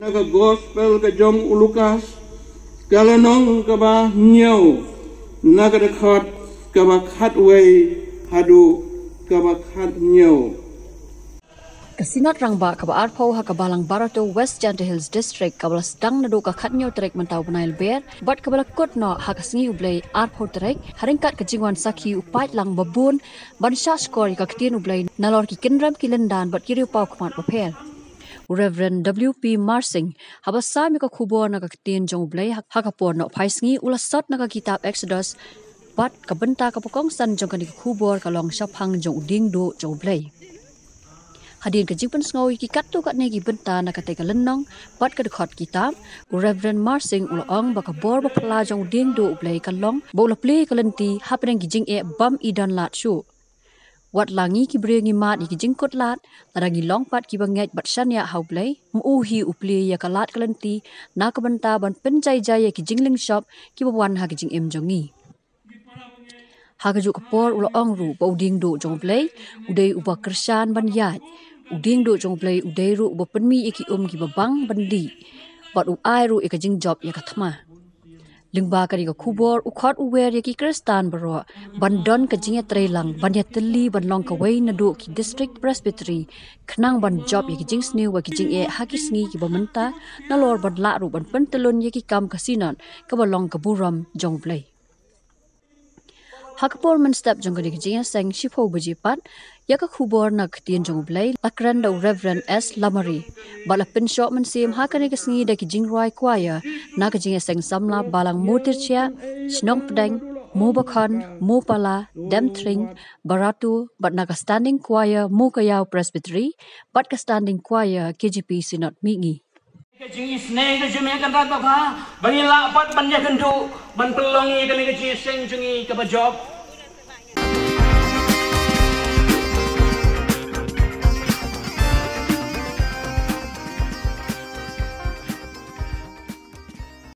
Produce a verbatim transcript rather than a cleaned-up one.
Na ka gospel ka jong u Lukas, ka lynnong kaba hynñiew, na ka dkhot kaba khatwei haduh kaba khathynñiew. Ka Synod Rangbah kaba arphew ha ka Balang Barato, West Jaintia Hills District, kaba la sdang naduh ka khathynñiew tarik mynta u bnai Lber bad kaba la kut noh ha ka sngi U Blei arphew tarik, ha ryngkat ka jingwan sakhi u paidlang babun ban shahshkor ïa ka ktien U Blei nalor ki kynrem ki lyndan bad ki riewpaw khmat bapher. U Reverend W P Marsing, haba sam ïa ka khubor na ka ktien jong U Blei ha ka por nohphaisngi, u la sot na ka kitab Exodus, bad ka bynta kaba kongsan jong kane ka khubor ka long shaphang jong u diengduh jong U Blei. Hadien ka jingpynsngew ïa ki katto katne ki bynta na katei ka lynnong bad ka dkhot kitab, u Reverend Marsing u la ong ba ka bor baphylla jong u diengduh U Blei ka long ba u la plie ïa ka lynti hapdeng ki jingeh bym i don lad shuh. Wat la ngi ki briew ngi mad ïa ki jingkut lad, lada ngi long pat kiba ngeit bad shaniah ha U Blei, ym u hi u plie ïa ka lad ka lynti na ka bynta ban pynjai jai ïa ki jinglynshop kiba wan ha ki jingim jong ngi. Ha kajuh ka por u la ong ruh ba u diengduh jong U Blei u dei uba kyrshan ban ïaid. U diengduh jong U Blei u dei ruh uba pynmih ïa ki um kiba bang ban dih, bad u ai ruh ïa ka jingjop ïa ka thma. Lyngba kane ka khubor u khot u wer ïa ki Khristan baroh ban don ka jingïatreilang ban ïatylli ban long kawei naduh ki District Presbytery, khnang ban jop ïa ki jingsniew bad ki jingeh ha ki sngi kiba mynta, nalor ban lah ruh ban pyntyllun ïa ki kam ka Synod kaba long ka burom jong U Blei. Ha ka por mynstep jong kane ka jingïaseng shiphew baje pat, ïa ka khubor na ka ktien jong U Blei la kren da u Reverend S Lamare, bad la pynshoh mynsiem ha kane ka sngi da ki jingrwai choir na ka jingïaseng samla Balang Motirchiah, Shnong Pdeng, Mobakhon, Mopala, Demthring, Barato, bad na ka Standing Choir Mokaïaw Presbytery bad ka Standing Choir K J P Synod Mihngi. Ka jingisnei ka jingmyntoi kata ba ngi lah pat ban ïakynduh ban pynlong ïa kane ka jingïaseng jong ngi kaba jop.